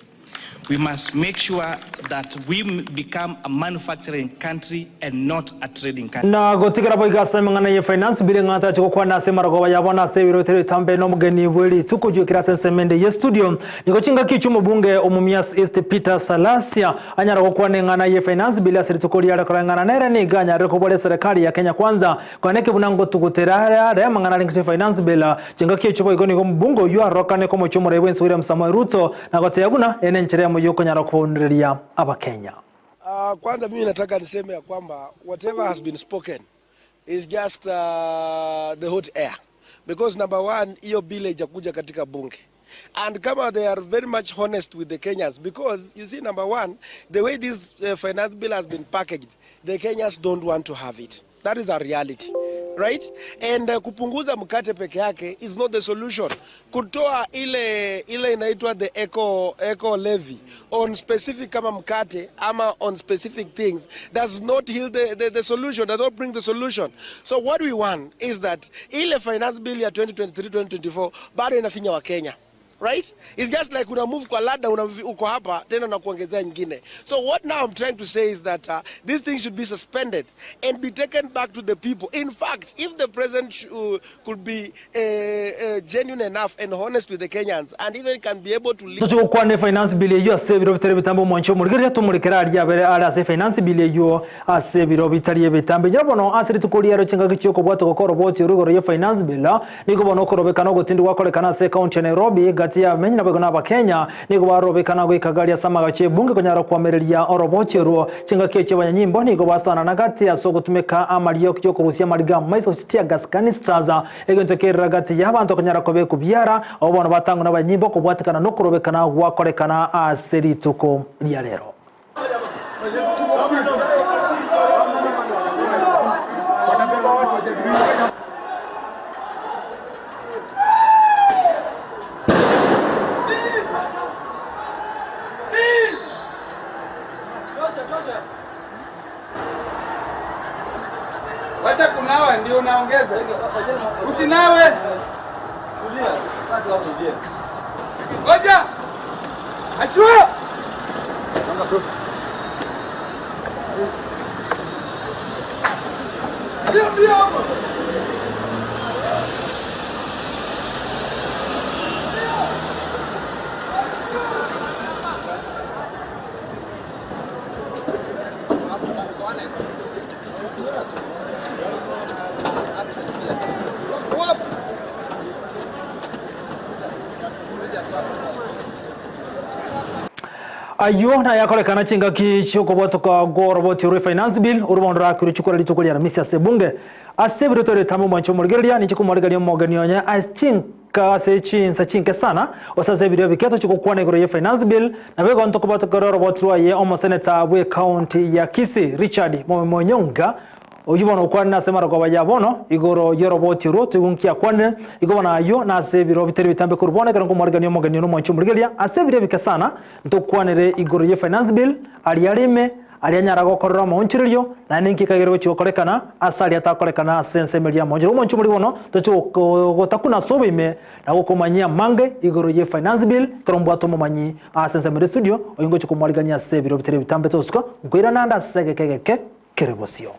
We must make sure that we become a manufacturing country and not a trading country. Na gotigera boigo ase amang'ana ye finance bill ng'a tachi gokwana ase emarogoba ya bono ase ebirotero ebitambe na omogeni bwe rituko riokire ase ensemo ende ye studio. Nigo chingaki echio omobunge o Mumias East Peter Salasya anyara gokwana eng'ana ye finance bill ase rituko riare koreng'ana nere nigo anyarire kobora eserekari ya Kenya Kwanza Konya neke buna ngotugutera are are amang'ana arenge Finance Bill. Chingaki echio boigo nigo omobunge oyio arorokane komochia omorai bw'ense William Samoei Ruto na gotebia buna eye nenchera eyemo yokonyara kobaunereria Abakenya. Uh, kwanza mimi nataka niseme ya kwamba whatever has been spoken is just uh, the hot air because number one, hiyo bill haijakuja katika bunge and kama they are very much honest with the Kenyans because you see number one, the way this uh, finance bill has been packaged, the Kenyans don't want to have it. That is our reality. Right? And kupunguza mkate peke yake is not the solution. Kutoa ile ile inaitwa the eco levy on specific kama mkate ama on specific things does not heal the solution, does not bring the solution. So what we want is that ile finance bill ya 2023-2024 bado inafinya wa Kenya. Right? It's just like una move kwa ladder, una uko hapa tena na kuongezea nyingine. So what now I'm trying to say is that this thing should be suspended and be taken back to the people. In fact, if the president could be genuine enough and honest with the Kenyans and even can be able to lead. Tuchukwane finance bill eyo ase ebiro bitari bitambe omwancho omorigereria tomorikera aria abere are ase finance bill eyo ase ebiro bitari ebitambe. Nyora bono ase rituko riaro chingaki chiokobwata gokora oboti oro igoro ya finance bill nigo bono okorobekana ogotindi gwakorekana ase county ya Nairobi gati ya amenyi nabo na abakenya nigo barobekana goikagaria ase amagacho ebunge konyara kwamereria oroboti orwo chingaki echio abanyanyimbo nigo basoanana gati ase ogotumeka amario yokorusia amariga amaiso tear gas canisters egento kerera gati ya abanto konyara kobe kubiara abo bono batangwa na abanyanyimbo kobwatekana nokorobekana gwakorekana ase rituko ria rero. Wacha kunawa ndio unaongeza. Usinawe. Ngoja. Ashua. Ndio ndio hapo. Ayo na yakorekana chingaki chiokobwatoka gworoboti rwe finance bill urubondo rakuru chukura rituko ria Aramisi ase bunge ase biroto retamo mwancho morigereria ninchi kumorigereria omogeni onye ase chinka ase chinsa chinke sana osase ebiro biketo chigokwana igoro ya finance bill na bego ntokobwatoka oroboti rwaye omoseneta bwe county ya Kisii Richard Monyonga oyu bono okwane ase marogoba ya bono igoro yoroboti orwo tugunkia kwane igo bona ayo nase ebiro bitari bitambe korubona ekero nkomorigania omogeni nomwancho omorigereria ase ebiro ebike sana ntokwanere igoro ya finance bill aria arime aria nyara gokorera omoonchorerio naende ninki ekagere gochi gokorekana ase aria atakorekana ase ensemo eria omoonchorerio. Omwancho omori bono tochi gotakuna ase oboime na gokomanyia mange igoro ya finance bill ekero mbwate omomanyi ase ensemo ere studio oyo ngochi komwarigania ase ebiro bitari bitambe tosuka nkoirana ande ase egeke egeke kere bosio.